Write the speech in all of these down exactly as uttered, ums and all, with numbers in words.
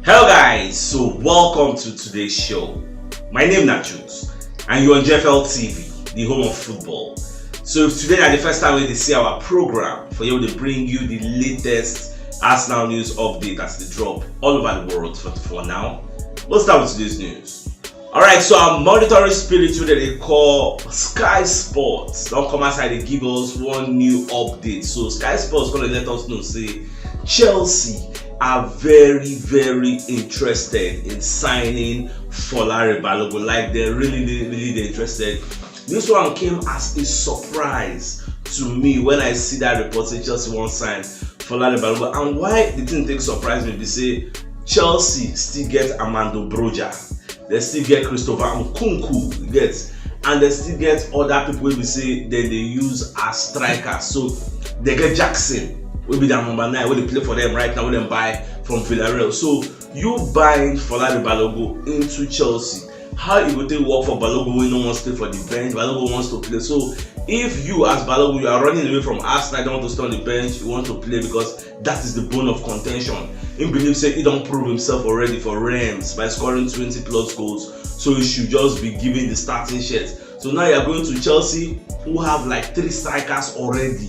Hello guys, so welcome to today's show. My name na Jules and you're on G F L T V, the home of football. So if today na the first time wey you dey see our program, for here we dey bring you the latest Arsenal news update as e dey drop all over the world for, for now. Let's start with today's news. Alright, so our monitoring spirit wey dem dey call Sky Sports don come outside dey give us one new update. So Sky Sports come dey let us know say Chelsea are very, very interested in signing Folare Balogun. Like, they're really, really, really interested. This one came as a surprise to me when I see that report say Chelsea wan sign Folare Balogun. And why the thing take surprise me be say Chelsea still get Armando Broja. They still get Christopher Nkunku, you get, and they still get other people wey be say dem dey use as strikers. So they get Jackson, wey be their number nine, wey dey play for them right now, wey dem buy from Villarreal. So you buying Folare Balogun into Chelsea, how e go take work for Balogun wey no wan stay for the bench? Balogun wants to play. So if you as Balogun, you are running away from Arsenal, you don't want to stay on the bench, you want to play because that is the bone of contention. He believe say he don prove himself already for Reims by scoring twenty plus goals, so he should just be given the starting shirt. So now you are going to Chelsea, who have like three strikers already.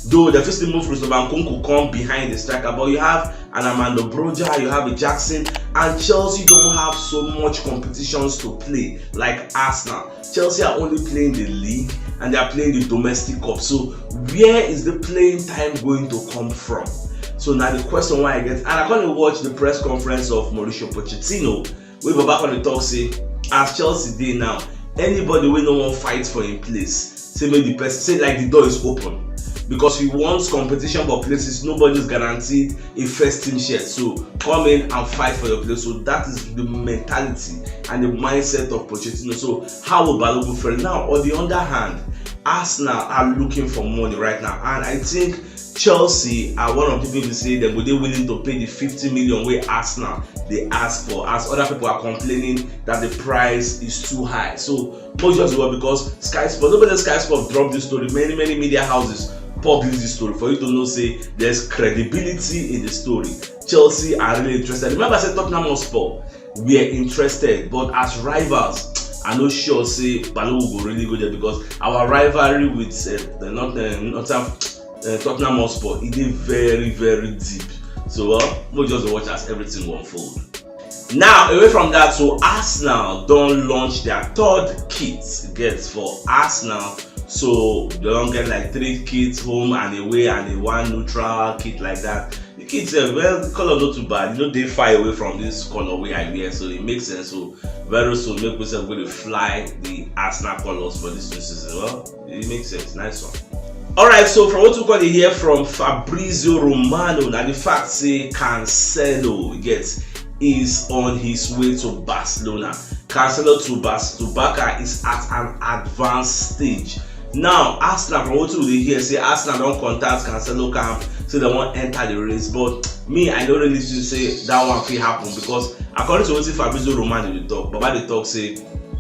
Though they fit still move Christopher Nkunku come behind the striker, but you have an Armando Broja, you have a Jackson, and Chelsea don't have so much competitions to play like Arsenal. Chelsea are only playing the league and they are playing the domestic cup. So where is the playing time going to come from? So now the question why I get, and I come dey watch the press conference of Mauricio Pochettino, wey Baba come dey talk say as Chelsea dey now, anybody wey no wan fight for im place, say make the person, say like the door is open, because we want competition for places, nobody is guaranteed a first team shirt. So come in and fight for your place. So that is the mentality and the mindset of Pochettino. So how will Balogun fare? Now, on the other hand, Arsenal are looking for money right now, and I think Chelsea are one of the people wey say dem go dey willing to pay the fifty million wey Arsenal dey ask for, as other people are complaining that the price is too high. So most just well, because Sky Sports, nobody, Sky Sports drop this story. Many, many media houses publish this story for you to know say there's credibility in the story. Chelsea are really interested. Remember, I said Tottenham Hotspur were interested, but as rivals, I no sure say Balogun go really go there, because our rivalry with uh, the not uh, not uh, Tottenham Hotspur, e dey very, very deep. So uh, we'll just watch as everything go unfold. Now, away from that, so Arsenal don launch their third kit, get, for Arsenal. So they don get like three kits, home and away, and a one neutral kit like that. The kit sef, well, the colour no too bad. E no dey far away from this colour wey I wear, so e make sense. So very soon, make we sef go dey fly the Arsenal colours for this new season. Well, it makes sense. Nice one. Alright, so from what we got to hear from Fabrizio Romano, now the fact say Cancelo, you get, is on his way to Barcelona. Cancelo to Bas to Barca is at an advanced stage. Now, Arsenal, from what we dey hear, say Arsenal don contact Cancelo camp, say they wan enter the race. But me, I no really see say that one fit happen, because according to wetin Fabrizio Romano dey talk, Baba dey talk say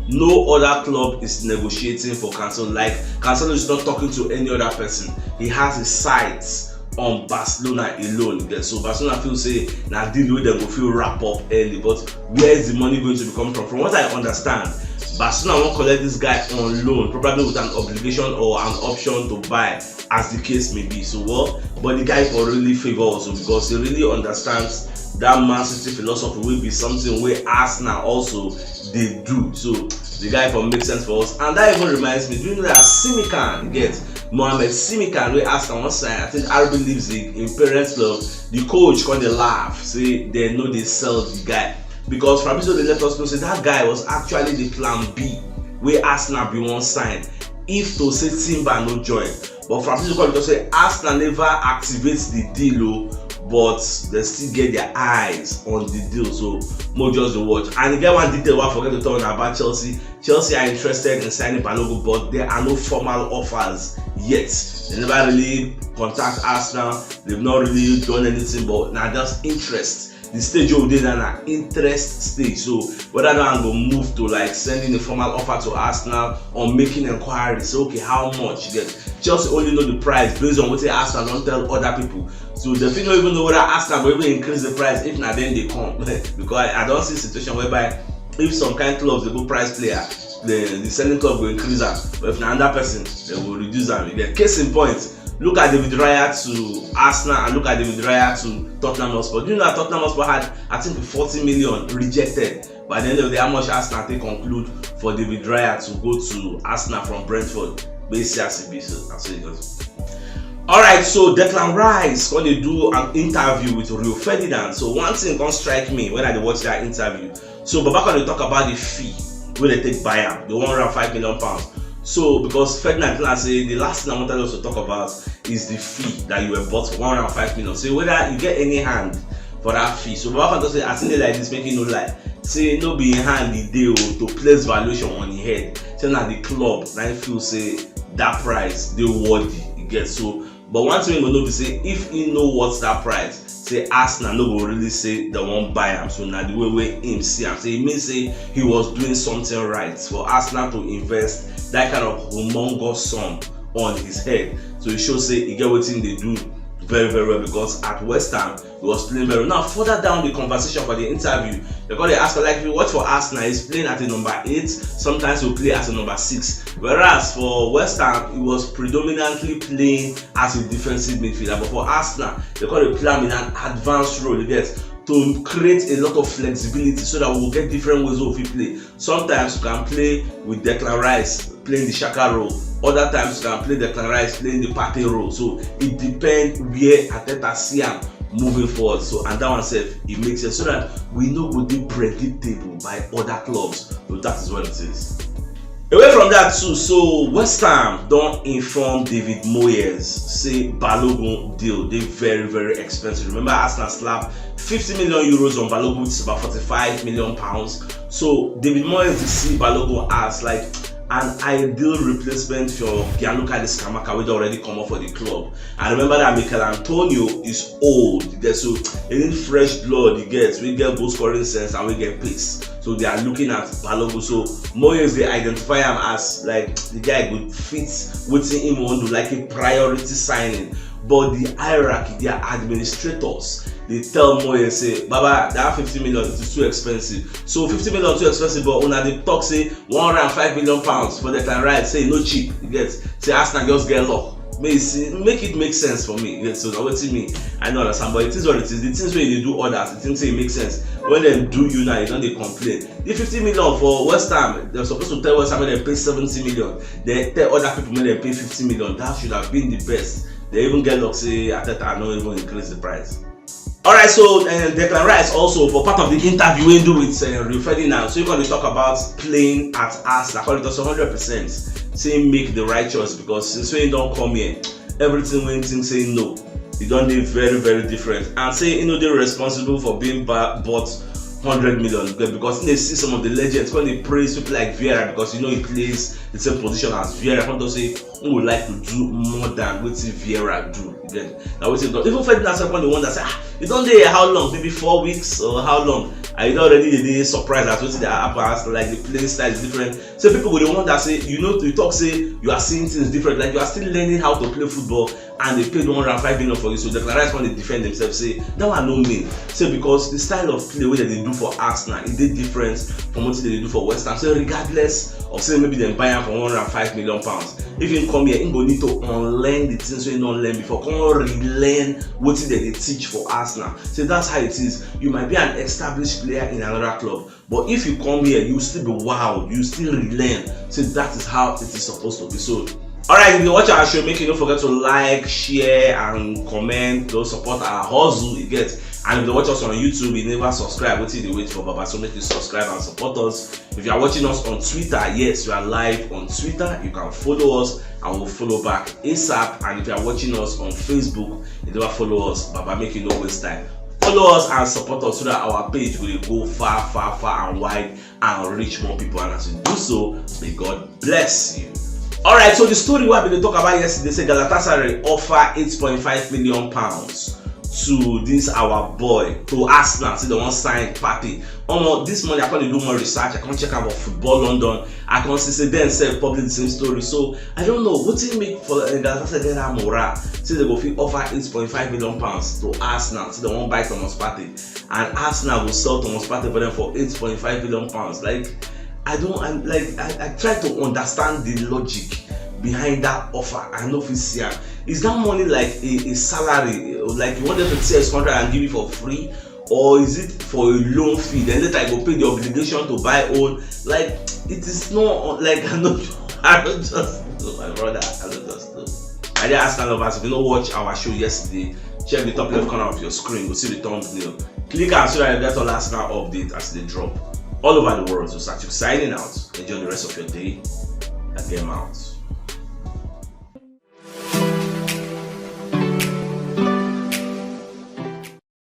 no other club is negotiating for Cancelo. Like, Cancelo is not talking to any other person. He has his sights on Barcelona alone. Yeah, so Barcelona feel say na deal wey dem go fit wrap up early. But where is the money going to be coming from? From what I understand, Barcelona wan collect this guy on loan, probably with an obligation or an option to buy, as the case may be. So well, but the guy for really favour also, because he really understands that Man City philosophy wey be something wey Arsenal also dey do. So the guy for make sense for us. And that even reminds me, do you know that Tsimikas, get, Mohamed Tsimikas, wey Arsenal wan sign, I think R B Leipzig, in parents club, the coach come dey laugh say they no dey sell the guy, because Fabrizio dey let us know say that guy was actually the plan B wey Arsenal bin wan sign if to say Timber no join. But Fabrizio come talk say Arsenal never activate the deal o, but they still get their eyes on the deal. So mo just dey watch. And e get one detail wey I forget to tell una about Chelsea. Chelsea are interested in signing Balogun, but there are no formal offers yet. They never really contact Arsenal. They've not really done anything, but na just interest The stage wey we dey now na interest stage. So whether that one go move to, like, sending a formal offer to Arsenal or making enquiries, say, okay, how much? You get, Chelsea only know the price based on wetin Arsenal don tell other people. So dem fit no even know whether Arsenal go even increase the price if na dem dey come. Because I, I don see situation whereby if some kind clubs dey go price player, the the selling club go increase am, but if na another person, dem go reduce am. You get, case in point, look at David Raya to Arsenal and look at David Raya to Tottenham Hotspur. Do you know that Tottenham Hotspur had, I think, forty million rejected? By the end of the day, how much Arsenal take conclude for David Raya to go to Arsenal from Brentford? Basically, as e be, so that's what it goes. All right, so Declan Rice come dey do an interview with Rio Ferdinand. So one thing come strike me when I dey watch that interview. So Baba come dey talk about the fee wey dem take buy am, the one hundred and five million pounds. So because Ferdinand tell am say the last thing I wanted us to talk about is the fee that you were bought for, one hundred and five million. So whether you get any hand for that fee. So Baba come talk say, as e dey like this, make e no lie, say no be im hand e dey o to place valuation on im head. Say na the club na im feel say that price dey worthy. You get? So, but one thing we go know be say if e no worth that price, say Arsenal no go really say dem wan buy am. So na the way wey im see am. So e mean say he was doing something right for Arsenal to invest that kind of humongous sum on his head. So e show say e get wetin dey do very, very well, because at West Ham, he was playing very well. Now, further down the conversation for the interview, dem come dey ask am, like, if you watch for Arsenal, he's playing at a number eight, sometimes he'll play as a number six. Whereas for West Ham, he was predominantly playing as a defensive midfielder. But for Arsenal, dem come dey play am in an advanced role, you get, to create a lot of flexibility so that we'll get different ways of play. Sometimes you can play with Declan Rice playing the Xhaka role. Other times you can play Declan Rice playing the Partey role. So it depends where Arteta see am moving forward. So, and that one sef, it makes sense so that we no go dey predictable by other clubs. So that is what it is. Away from that too, so West Ham don inform David Moyes say Balogun deal dey very, very expensive. Remember, Arsenal slap fifty million euros on Balogun, which is about forty-five million pounds. So David Moyes dey see Balogun as, like, an ideal replacement for Gianluca Scamacca, wey don already comot for the club. And remember that Michail Antonio is old, you get, so e need fresh blood, you get, wey get goal scoring sense and wey get pace. So they are looking at Balogun. So Moyes dey identify am as, like, the guy go fit wetin im wan do, like a priority signing. But the hierarchy, their administrators, dey tell Moyes say, "Baba, that fifty million, it is too expensive." So fifty million too expensive, but una dey talk say one hundred and five million pounds for Declan Rice, say e no cheap. You get? Say Arsenal just get luck. Make e see, make it make sense for me. You get? So na wetin me, I no understand, but it is what it is. The things wey you dey do others, the things wey make sense. When dem do you now, you don dey complain. The fifty million for West Ham, dem suppose to tell West Ham make dem pay seventy million. Dem tell other people make dem pay fifty million. That should have been the best. Dem even get luck say Arteta no even increase the price. All right, so, uh, Declan Rice also, for part of the interview wey he do with, uh, Rio Ferdinand, so he come dey talk about playing at Arsenal. Come dey talk say hundred percent say he make the right choice, because since wey he don come here, everything wey he think say no, e don dey very, very different, and say he no dey responsible for being ba- bought hundred million, because he dey see some of the legends, come dey praise people like Vieira, because, you know, he plays the same position as Vieira. Come talk say he would like to do more than wetin Vieira do. You get? Na wetin don, even Ferdinand sef come dey wonder say, "Ah, you don dey here how long? Maybe four weeks or how long? And you don already dey dey surprised at wetin dey happen, as, like, the playing style is different." So people go dey wonder say, you know, you talk say you are seeing things different, like, you are still learning how to play football, and they paid one hundred and five million for you. So Declan Rice come dey defend himself, say that one no mean. Say because the style of play wey dem dey do for Arsenal, e dey different from wetin dem dey do for West Ham. So regardless of say maybe dem buy am for one hundred and five million pounds, if he come here, he go need to unlearn the things wey he don learn before, come relearn wetin dem dey teach for Arsenal. So that's how it is. You might be an established player in another club, but if you come here, you still be wild, you still relearn. So that is how it is supposed to be. So, all right, if you watch our show, make you don't forget to like, share, and comment. Don't support our hustle, you get. And if you watch us on YouTube, you never subscribe. What you dey wait for, Baba? So make you subscribe and support us. If you are watching us on Twitter, yes, we are live on Twitter. You can follow us, and we'll follow back ASAP. And if you are watching us on Facebook, you never follow us, Baba, make you no waste time. Follow us and support us so that our page will go far, far, far and wide and reach more people. And as you do so, may God bless you. All right, so the story we have been talk about yesterday, say Galatasaray offer eight point five million pounds to this our boy, to Arsenal, say they wan sign Partey. Omo, this morning I come dey do more research, I come check am for Football London, I come see say dem sef publish the same story. So I don't know wetin make for uh, Galatasaray get that morale say they go fit offer eight point five million pounds to Arsenal, say they wan buy Thomas Partey, and Arsenal go sell Thomas Partey for them for eight point five million pounds. Like, I don't, I, like, I, I try to understand the logic behind that offer. I no fit see am. Is that money like a, a salary? Like, you want them to tear his contract and give it for free, or is it for a loan fee? Then later I go pay the obligation to buy own. Like, it is not like I no, I don't just know, my brother. I don't just know. My dear Arsenal lovers, if you no watch our show yesterday, check the top left corner of your screen. Go see the thumbnail. Click am so that you get all Arsenal update as they drop all over the world. So Satchuk signing out. Enjoy the rest of your day. And game out.